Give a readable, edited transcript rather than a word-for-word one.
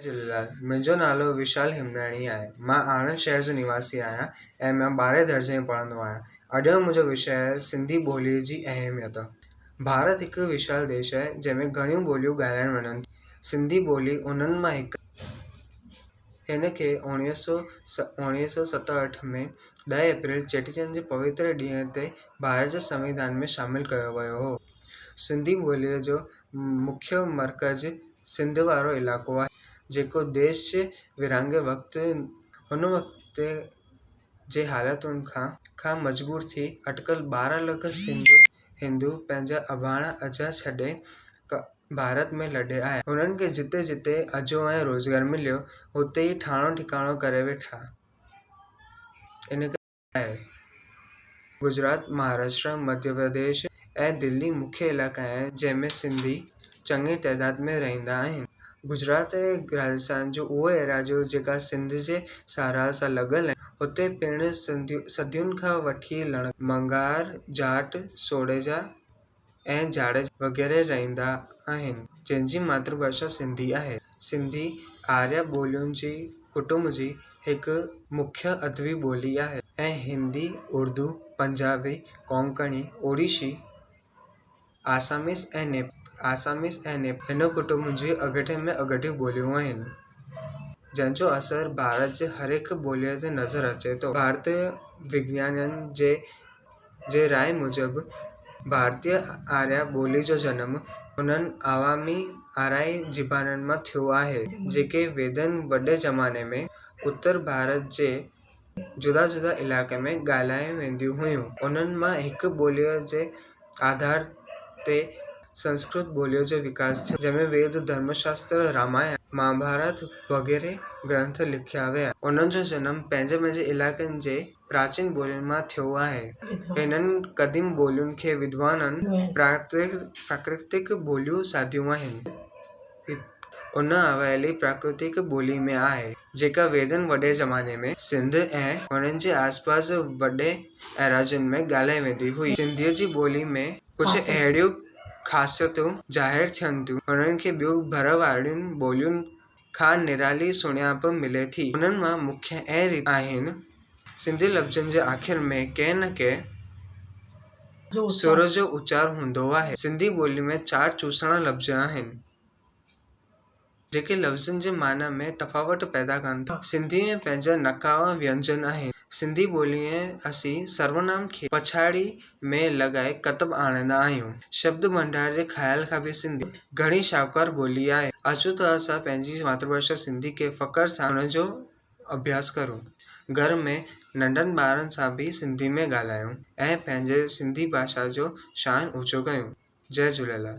جهوليلال، منهنجو نالو وشال همناڻي آهي. مان آڻند شهر جو نواسي آهيان ۽ مان ٻارهين درجي ۾ پڙهندو آهيان. اڄ جو منهنجو وشيه آهي سنڌي ٻوليء جي اهميت. ڀارت هڪ وشال ديش آهي جنهن ۾ گهڻيون ٻوليون ڳالهايون وڃن ٿيون. سنڌي ٻولي انهن مان هڪ آهي. هن کي 1967 ۾ ڏهه اپريل چيٽي چنڊ جي پوتر ڏينهن تي ڀارت جي سنوڌان ۾ شامل ڪيو ويو هو. سنڌي ٻوليء جو مکيه مرڪز سنڌ وارو علائقو آهي، جيڪو ديش جي ورهاڱي وقت هن وقت جي حالتن کان مجبور ٿي اٽڪل 12 لک سنڌ هندو پنهنجا اباڻا اجها ڇڏي ڀارت ۾ لڏي آيا. هنن کي جتي جتي اجهو ۽ روزگار مليو، اتي ئي ٺاڻو ٺڪاڻو ڪري ويٺا. ان ڪري. آهي. گجرات، مهاراشٽر، مڌيه پرديش ۽ دلي مکيه علائقا آهن جنهن ۾ سنڌي چڱي تعداد ۾ رهندا آهن. گجرات ۽ راجسٿان جو اهي ايراضيون جيڪا سنڌ جي ساراهه سان لڳل آهن اتي پڻ صدين کان وٺي لڻڪ، منگهار، جاٽ، سوڙيجا ۽ جاڙيجا وغيره رهندا آهن جنهن جي ماتر ڀاشا سنڌي آهي. سنڌي آريا ٻولين جي ڪٽنب جي هڪ مکيه ادبي ٻولي آهي ۽ هندي، اردو، پنجابي، ڪونڪڻي، اوڙيشي، آساميس ۽ آساميس ۽ نيپالي هن ڪٽنب جي اڳٺي ۾ اڳٺيون ٻوليون آهن. جنهن جو اثر ڀارت جي هر هڪ ٻوليء تي نظر اچي ٿو. ڀارتي وگيانين جي راء موجب ڀارتي آريا ٻوليء جو جنم انهن عوامي آريائي زبانن مان ٿيو آهي، جيڪي ويدن وڏي زماني ۾ اتر ڀارت جي جدا جدا علائقن ۾ ڳالهايون وينديون هيون. انهن مان هڪ ٻوليء جي آڌار تي سنسڪرت ٻوليء جو وڪاس ٿيو، جنهن ۾ ويد، ڌرم شاستر، رامائڻ، مهاڀارت وغيره گرنٿ لکيا ويا. انهن جو جنم پنهنجي پنهنجي علائقن جي پراچين ٻولين مان ٿيو آهي. هنن قديم ٻولين کي ودوانن پراڪرتڪ ٻوليون سڏيون آهن. ان اوائلي پراڪرتڪ ٻولي ۾ آهي، جيڪا ويدن وڏي زماني ۾ سنڌ ۽ ان جي آسپاس وڏي ايراضين ۾ ڳالهائي ويندي هئي. سنڌيء جي ٻولي ۾ ڪجهه اهڙيون خاصيتون ظاهر ٿين ٿيون، انهن کي ٻيون ڀر وارين ٻولين کان نرالي سڃاڻپ ملي ٿي. انهن مان مکيه اهي ريتون آهن. سنڌي لفظن جي آخر ۾ ڪنهن نه ڪنهن سر جو اچار هوندو آهي. سنڌي ٻولي ۾ چار چوسڻا لفظ آهن، جيڪي لفظن جي معنيٰ ۾ تفاوت پيدا ڪن ٿا. سنڌيء ۾ پنهنجا نڪاوا وينجن آهن. سنڌي ٻوليء ۾ اسين سرونام کي پڇاڙيء ۾ لڳائي ڪتب آڻيندا آهيون. شبد ڀنڊار جي خيال کان به سنڌي گهڻي شاهوڪار ٻولي آهي. اچو ته اسان پنهنجي ماتر ڀاشا سنڌي کي فخر سان ان جو اڀياس ڪريون. گهر ۾ ننڍن ٻارن سان به سنڌي ۾ ڳالهايون ۽ پنهنجي سنڌي ڀاشا جو شان اوچو ڪيون. جئي جهوليلال.